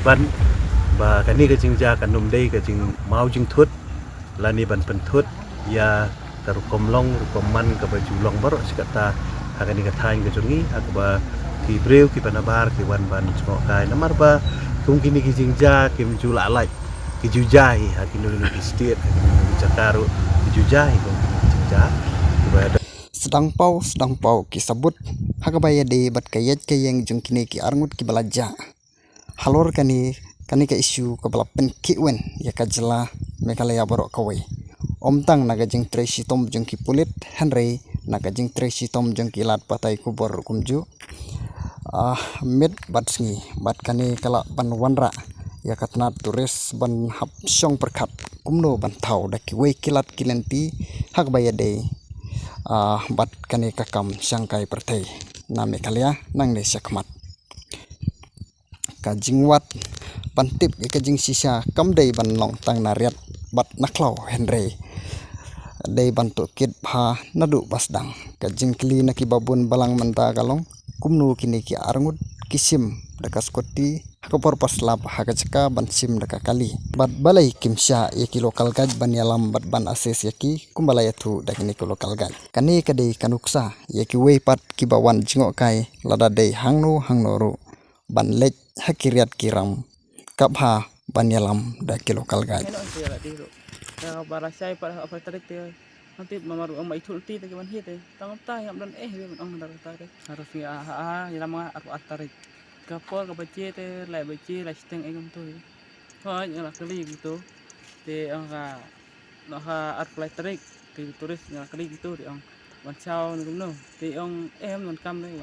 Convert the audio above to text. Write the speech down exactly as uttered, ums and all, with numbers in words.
Ban ba kane ka jingjia kan ym dei ka jingmaw jingthut lane ban pynthut ïa ka rukom long rukom man kaba ju long baroh shi katta ha kane ka thaiñ ka jong ngi, ha kaba ki briew kiba nabar ki wan ban jngohkai. Namar ba kum kine ki jingjia kim ju lah lait, ki ju jia hi ha kino kino ki state, ha kino kino ki jaka ruh ki ju jia hi kum kine ki jingjia. Kiba ïadei Sdang paw sdang paw ki sabut ha kaba ïadei bad ka ïaid ka ïeng jong kine ki arngut kiba la jah. Halor kane, kane ka issue kaba la pynkhih win ïa ka jylla Meghalaya baroh kawei. Ym tang na ka jingtrei shitom jong ki pulit, hynrei na ka jingtrei shitom jong ki lad pathai khubor kumjuh. Ah, miet bad sngi bad kane ka lah ban wanrah ïa ka tnat tourist ban hap shong pyrkhat kumno ban thaw da kiwei ki lad ki lynti ha kaba ïadei, ah, bad kane ka kam shangkai pyrthei na Meghalaya nangne shakhmat. Ka jingwad ban tip ïa ka jingshisha kam dei ban long tang na riat bad na khlaw, hynrei dei ban tohkit bha naduh ba sdang. Ka jingkylli na kiba bun balang mynta ka long kumno kine ki arngut ki shim da ka scooty ha ka por ba slap ha ka jaka ban shim da ka kali. Bad balei kim shah ïa ki local guide ban ïalam bad ban assist ïa ki kumba la ïathuh da kine ki local guide. Kane ka dei ka nuksa ïa kiwei pat kiba wan jngohkai lada dei hangno hangno ruh ban leit ha ki riat ki ram, kaba ban ïalam da ki local guide. Heno te la dei ruh. Ka ba la shai pat ha pha tarik te. Nanti ma mar ma ithuh nanti te ki ban hi te. Tang ta ngam don eh ban ong dar ta te. Harus ngi ha ha ïalam nga ar ar tarik. Ka por ka baje te lai baje lai shiteng eh ngam tu. Hoi ïa la kali gitu. Te ong ka noh ha ar pha tarik. Te tourist ïa la kali gitu te ong. Ban chao ni kumno. Te ong eh ban kam te ban